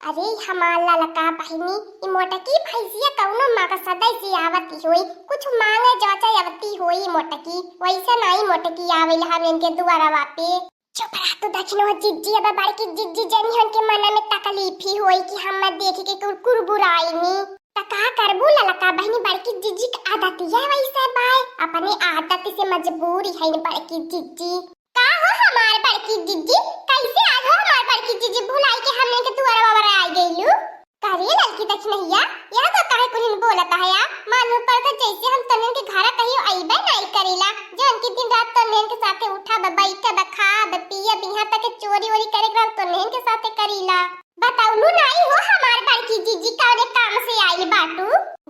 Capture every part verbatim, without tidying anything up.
अरे हमार ललका बहिनी, ई मोटकी भैंसिया कौनो मकसद से आवती होई, कुछ मांगे जांचे आवती होई मोटकी, वैसे नाई मोटकी आवेला हमन के दुआरवा पे। चुप रह तू दखिनहो जिज्जी, अब बड़की जिज्जी जनी हन के मन में तकलीफ ही होई कि हम देखी के कुर-, कुरबुराइनी। त का करबू ललका बहिनी, बड़की जिज्जी के आदतिया वैसे बाय, अपने आदत से मजबूर है बड़की जिज्जी। का हो हमार बड़की जिज्जी, कैसे आज हो हमार बड़की जिज्जी भुलाई के हमने के दुआरा पर आ गइलू? करे ललकी दखिनहिया, यह तो काहे कुलिन बोलत है या? मालूम पड़ता जैसे हम तोहन के घरा कहियो अइबे नहीं करीला, जो उनके दिन रात तोहन के साथे उठब, बैठब, खाब, पियब, यहाँ तक के चोरी वोरी करे के हम तोहन के साथे करीला। बतौलू नाई हो हमार बड़की जिज्जी कौने काम से आइल बाटू?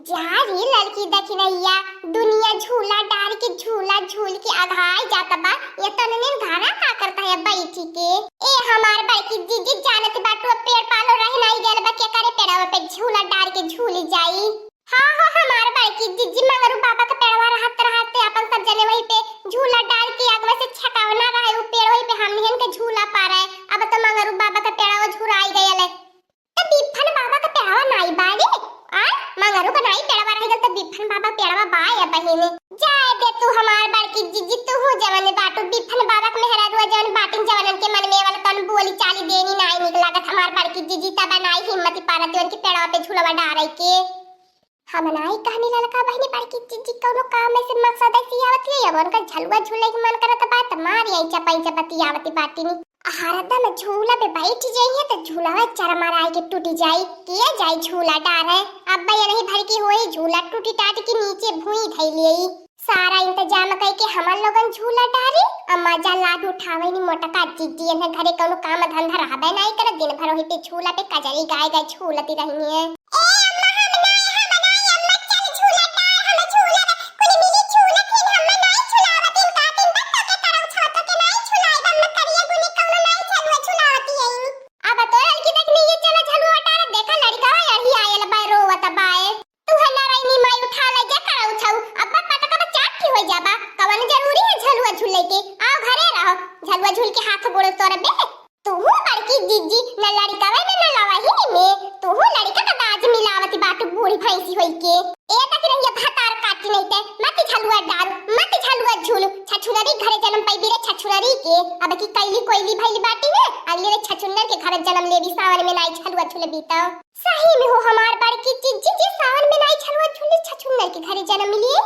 जा रे ललकी दखिनहिया, दुनिया झूला डार के झूला झूल के अघाय जात बा, ये तनने घरा का करता है बैठी के? ए हमार बड़की जिज्जी जानत बाटू, अब पेड़ पालो रह नाई गयल बा, के करे पेड़वा पे झूला डार के झूली जाई? हाँ हो हमार बड़की जिज्जी, मंगरू बाबा का पेड़वा रहत रहत अपन सब जने वही पे झूला डार के अगवे से छटवना रहे, उ पेड़ वही पे हमनिहन के झूला पारे। अब तो मंगरू बाबा का पेड़वा झुराई गयल है। त बिफन बाबा का पेड़वा नाई बाड़े? आ, मंगरू का नाई पेड़वा रह गल, त बिफन बाबा पेड़वा बा या बहिनी? जाए दे तू हमार बड़की जिज्जी, तू हूँ जवन बाटू, बिफन बाबा के मेहरारुआ जवन बाटिन, जवनन के मन में वाला तन बोली चाली देनी नाई निक लागत हमार बड़की जिज्जी, तब नाई हिम्मत पारत देवन के पेड़वा पे झुलवा डारे के। हम नाई कहनी ललका बहिनी बड़की जिज्जी कौनो काम में से मकसद ऐसी आवत है, अब उनका झलुआ झूले के मन करत बा त मार यही चपाई चपती आवती बाटिनी। हरदम झूला पे बैठ जाई है तो झूलावा चरमराए के टूटी जाई। के जाई झूला डारे? अब ये नहीं भर की होई झूला टूटी टाट के नीचे भुई धई लेई। सारा इंतजाम कई के हमन लोगन झूला डारी, अब मजा लाभ उठावे नी मोटका जिज्जी। इन्हें घरे कौनो काम धंधा रहबे नहीं करे, दिन भर वही पे झूला पे कजरी गाए गाए झूलती रहनी है। ए अम्मा, हम ना यहाँ बनाई, अम्मा चल झूला डार, हम झूला कुल मिली झूलत ही, हम नाई झुलावत इन का दिन तक तो के तरह छत के नाई झुलाए, अम्मा करिया गुनी कौनो नाई झलुआ झुलावती है। अब तो लड़की देख नहीं, ये चला झलुआ डार, देखा लड़का यही आयल बाय रोवत बाय। तू है ना रही माई उठा ले जा कर उठाऊ, अब पटका बच्चा की हो जाबा, कवन जरूरी है झलुआ झूले के, आओ घरे रहो, झलुआ झूल के हाथ गोड़ तोड़ बे। तू बड़की जिज्जी न लड़का में न लड़ावा ही में, तू लड़का का दाज मिलावती बाटू बूढ़ी भैंसी होई के। ए तक रहिए भतार काटी नहीं ते, मत झलुआ डारू, मत झलुआ झूलू, छछुनरी घरे जन्म पाई बिरे छछुनरी के, अब की कैली कोयली भैली बाटी ने, अगले रे छछुनर के घर जन्म लेबी सावन में नाई झलुआ झूले बीता। सही में हो हमार बड़की जिज्जी जी, सावन में नाई झलुआ झूली छछुन्नर के घरे जन्म लिए।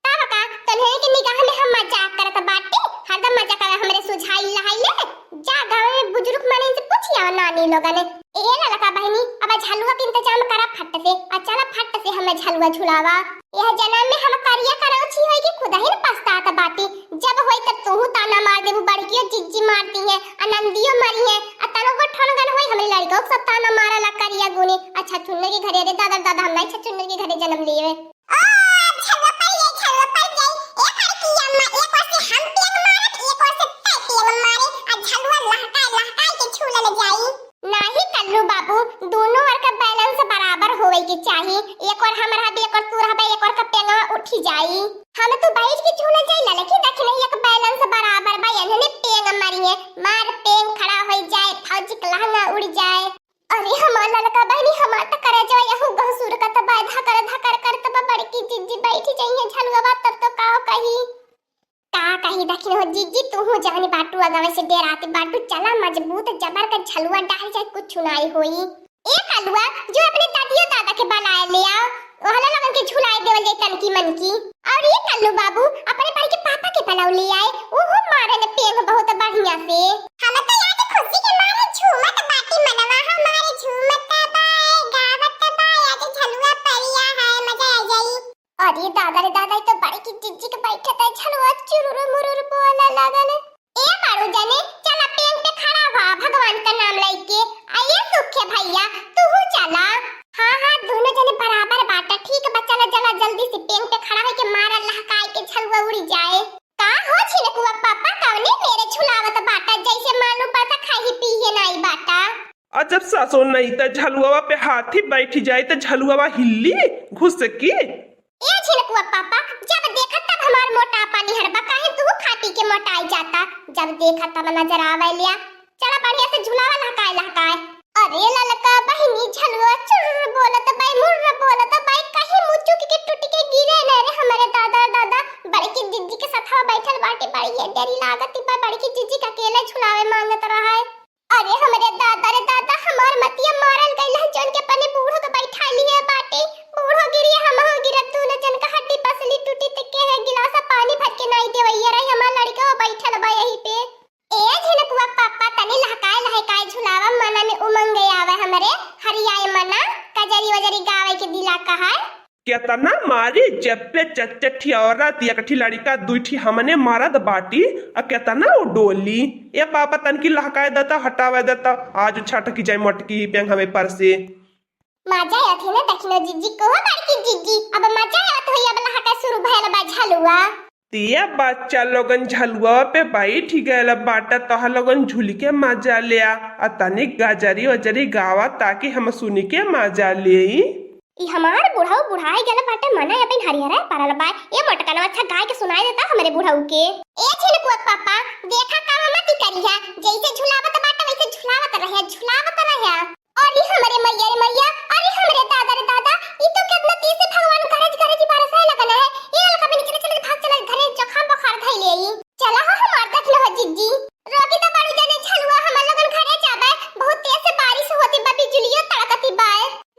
का बका, तन्हे के निगाह में हम मजाक करत बाटे, हरदम मजाक करे हमरे सुझाई लहाई ले। जा गाँव में बुजुर्ग माने से पूछिया नानी लोगन। ए ललका बहिनी, अब झलुआ के इंतजाम करा फट से, आ चला फट से हमें झलुआ झुलावा। यह जन्म में हम करिया करौछी होई के खुद ही न पछतात बाटी। जब होई तब तू ताना मार देबू, बड़कियो जिज्जी मारती है, आ नंदियो मारी है, आ तनो को ठनगन होई हमरे लड़का सब ताना मारा ला करिया गुनी। अच्छा छछुन्नर के घरे, अरे दादा दादा, हम नाई छछुन्नर के घरे जन्म लिए। ओ, अब झलुआ पड़ जाई, झलुआ पड़ जाई। एक और की अम्मा, एक ओर से हम पेंग मारब, एक ओर से तै पेंग मारे, आ झलुआ लहकाए, लहकाए के झूलल जाई। नाही कल्लू बाबू, दोनों ओर का balance बराबर होवे के चाही। एक ओर हम रहबे, एक ओर तू रहबे, एक ओर का पेंगवा उठी जाई। हम तू बैठ के झूलल जाई, ललकी देखी नहीं, एक balance बराबर बा, एन्हने पेंग मारी है, मार पेंग खड़ा होई जाए, फौजी के लहंगा उड़ जाए। अरे हमार ललका बहिनी, हमार त करेजवा यहू गहसुर का त बाय धकर धकर करत बा, बड़की जिज्जी बैठी जइहे झलुआ तब तो का कही। का कही दखिन हो जिज्जी, तू हूँ जानी बाटू अगवे से डेराती बाटू, चला मजबूत जबर का झलुआ डाल जाए, कुछ नाई होई। ए कलुआ, जो अपने दादियो दादा के बलाए ले आओ, ओहला लोगन के झुलाए देवल जाए तनकी मनकी। और ये कल्लू बाबू, अपने भाई के पापा के बलाओ ले आए, ओहो मारे ने पेंग बहुत बढ़िया से। हम तो आज खुशी के मारे झूमत बाटी, मनवा हमारे झूमत बा, गावत बा, आज झलुआ परिया है, मजा आ जाई। अरे दादा रे दादा, ई तो बड़की जिज्जी के बैठत है, झलुआ चुरुरु मुरुरु बोले लागल। ए बारू जने, चला पेंग पे खड़ा हुआ भगवान का नाम लेके। आ ये सुखे भैया, तू हूँ चला। हाँ हाँ, दोनों जने बराबर बाटा। ठीक बा, चला चला जल्दी से पेंग पे खड़ा होके मारा लहकाए के झलुआ उड़ी जाए। का हो छिनकुआ पापा, कवने मेरे झुलावत बाटा, जैसे मालूम पड़ता खाही पीहे नाई बाटा। अजब सासो नहीं त झलुआवा पे हाथी बैठी जाए त झलुआवा हिल्ली घुसकी। ए छिनकुआ पापा, जब देखा तब हमार मोटापा निहरबा, काहे तू खा पी के मोटाई जाता? जब देखा तब नजर आवे लिया। चला बढ़िया से झुलावा लहकाए लहकाए। अरे ललका बहिन, केतना मारी, जब पे चच्चठियौरा, एक ठी लड़िका, दुइ ठी हमने मरद बाटी, आ केतना उ डोली। ए पापा, तनकी लहकाए देता, हटावे देता, आज छटकी जाए मोटकी पेंग हमें पर से। मजा आवत है ना, दखिनो जिज्जी, कहो बड़की जिज्जी, अब मजा आवत होई, अब लहका शुरू भयल बा झलुआ। तिया बच्चा लोगन झलुआ पे बैठ गयल बाटा, तोह लोगन झूल के मजा ले आ, आ तनी गजरी वजरी गावा, ताकि हम सुन के मजा लेई। ई हमार बुढ़ऊ बुढ़ाई गल बाटे, मना अबहिन हरिहरा परल बा। ए मोटकनवा, अच्छा गाय के सुनाई देता हमरे बुढ़ऊ के। ए झिनकुआ पापा, देखा काम मत करिहा, जैसे झुलावत बाटे वैसे झुलावत रहे, झुलावत रहे। अरे हमरे मैया रे मैया, अरे हमरे दादा रे दादा, ई तो केतना तेज से भगवान गरज गरज बरसाए लगन है। ए अलका बहिनी, चले चले भाग चले घरे, जखाम बुखार धइले ई। चला हो हमार देख लो जिज्जी, रोकी तो बड़ी जने झलुआ, हम लोगन घरे जाबे, बहुत तेज से बारिश होती बा, बिजुलियो तड़कती बा।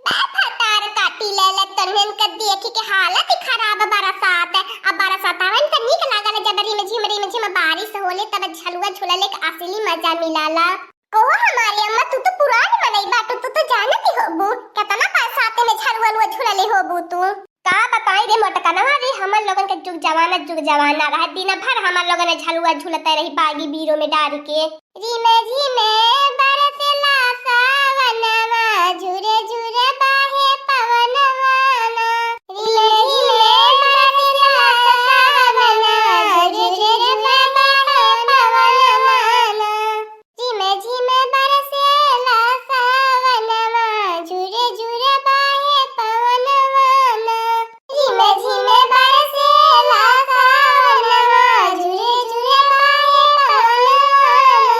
बे भतार काटी ले ले तन्हन के देखी के हालत ही खराब बरसात है। अब बरसात आवे न त नीक लागल, जब रिम झिम रिम झिम बारिश होले तब झलुआ झूलले के असली मजा मिलाला। कहो हमारी अम्मा, तू तो पुरान मनई बाटू, तू तो जानती होबू, केतना बरसाते में झलुआ लुआ झूलले होबू तू। का बताई रे मोटकनवा रे, हमर लोगन के जुग जमाना, जुग जमाना रहे, दिन भर हमर लोगन झलुआ झूलते रही बागी बीरो में डार के। रिमे झिमे बरसेला सावनवा, झुरे झुरे बाहे पवनवा ना। रिमे झिमे बरसेला सावनवा, झुरे झुरे बाहे पवनवा ना। झिमे झिमे बरसेला सावनवा, झुरे झुरे बाहे पवनवा ना। झिमे झिमे बरसेला सावनवा, झुरे झुरे बाहे पवनवा ना।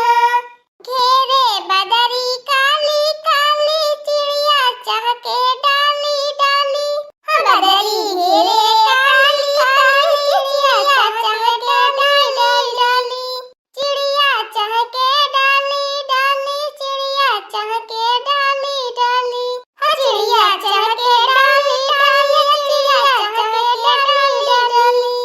घेरे बदरी काली काली, चिड़िया चहके डाली डाली। हाँ, बदरी घेरे काली काली, चिड़िया चहके डाली डाली। चिड़िया चहके डाली डाली, चिड़िया चहके डाली डाली। हाँ, चिड़िया चहके डाली डाली, चिड़िया चहके डाली डाली।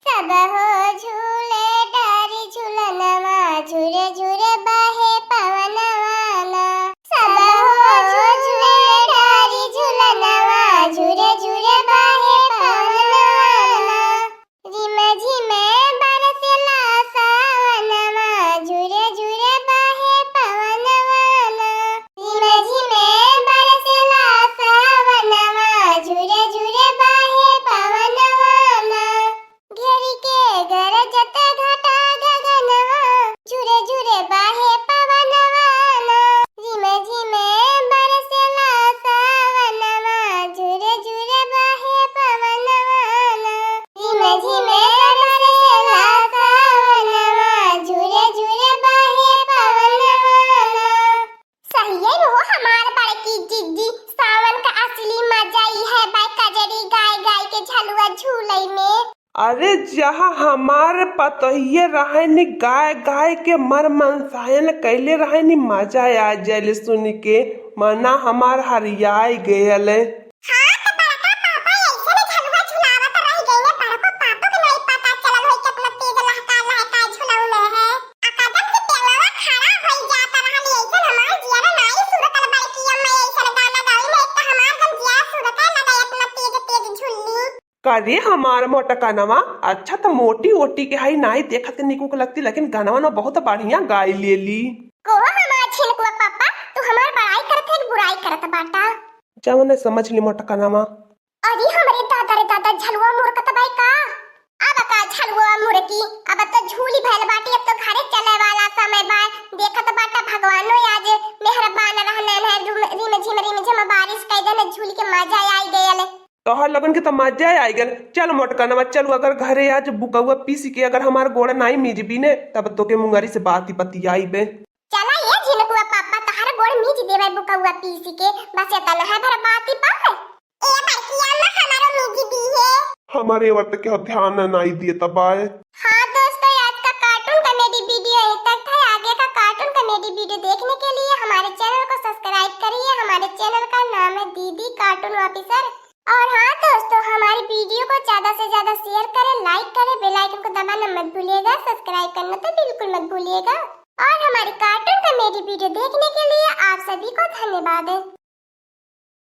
सब हो झूले डारी झुलनवा, झुरे झुरे बाहे पवनवा ना। सब हो झूले डारी झुलनवा, झुरे झुरे बाहे पवनवा ना। रिम झिम बरसेला सावनवा, झुरे झुरे बाहे पवनवा ना। रिम झिम बरसेला सावनवा, झुरे झुरे बाहे पवनवा ना। घेरी के गरजत घटा गगनवा, झुरे झुरे बाहे पवनवा ना। रिम झिम बरसेला सावनवा, झुरे झुरे बाहे पवनवा ना। रिम झिम बरसेला सावनवा, झुरे झुरे बाहे पवनवा ना। सहिए में हो हमार बड़की जिज्जी, सावन का असली मजा ई है बा कजरी गाय गाय के झलुआ झूलई में। अरे जहाँ हमार पतोहिए रहे नी, गाय गाय के मर मनसायन कैले रहे नी, मजा आ जाले सुन के, मना हमार हरियाई गयल। हाँ, त बड़का पापा ऐसे में झलुआ झुलावत रह गइले, बड़को पापा के नहीं पता चलल होई केतना तेज लहका लहका झुलौले है। आ कदम से पेलवा खड़ा होई जात रहल, ऐसे हमार जियरा नाई सुरकल बड़की अम्मा ऐसन गाना गावे में, एक तो हमार जब जिया सुरकल लगा इतना तेज तेज झुल्ली। करे हमार मोटकनवा, अच्छा त मोटी ओटी के हई, नाई देखत के निकुक लगती, लेकिन गानवा न बहुत बढ़िया गाई लेली। को हमार छिनकुआ पापा, तू हमार बड़ाई करत है कि बुराई करत बाटा? जवन समझ ली मोटकनवा। अरे हमरे दादा रे दादा, झलुआ मुरकत बाई का? अब का झलुआ मुरकी, अब त झूली भइल बाटी, अब त घरे चले वाला समय बा। देखत बाटा भगवानो आज मेहरबान रहने हैं, रिम, रिम झिम रिम झिम बारिश कई देने, झूल के मजा आई गयल। तोहर लोगन के त मजा आई गयल। चल मोटकनवा चल, अगर घरे आज बुकौआ पीस के अगर हमार गोड़ नाई मीजबी ने, तब तोके मुंगरी से बात ही बतियाई बे। चला ये झिनकुआ पापा, तहार गोड़ मीज देवे बुकौआ पीस के, बस एतना है भर बाती पर। ए बड़की अम्मा, हमारो मीज दी है। हमारे वक्त के ध्यान नाई दिए तबाय। हाँ दोस्तों, आज का cartoon comedy video यहीं तक था। आगे का cartoon comedy video देखने के लिए हमारे channel को subscribe करिए। हमारे channel का नाम है दीदी Cartoon Officer। और हाँ दोस्तों, हमारी video को ज्यादा से ज्यादा share करें, like करें, bell icon को दबाना मत भूलिएगा, subscribe करना तो बिल्कुल मत भूलिएगा। और हमारी cartoon comedy video देखने के लिए आप सभी को धन्यवाद है।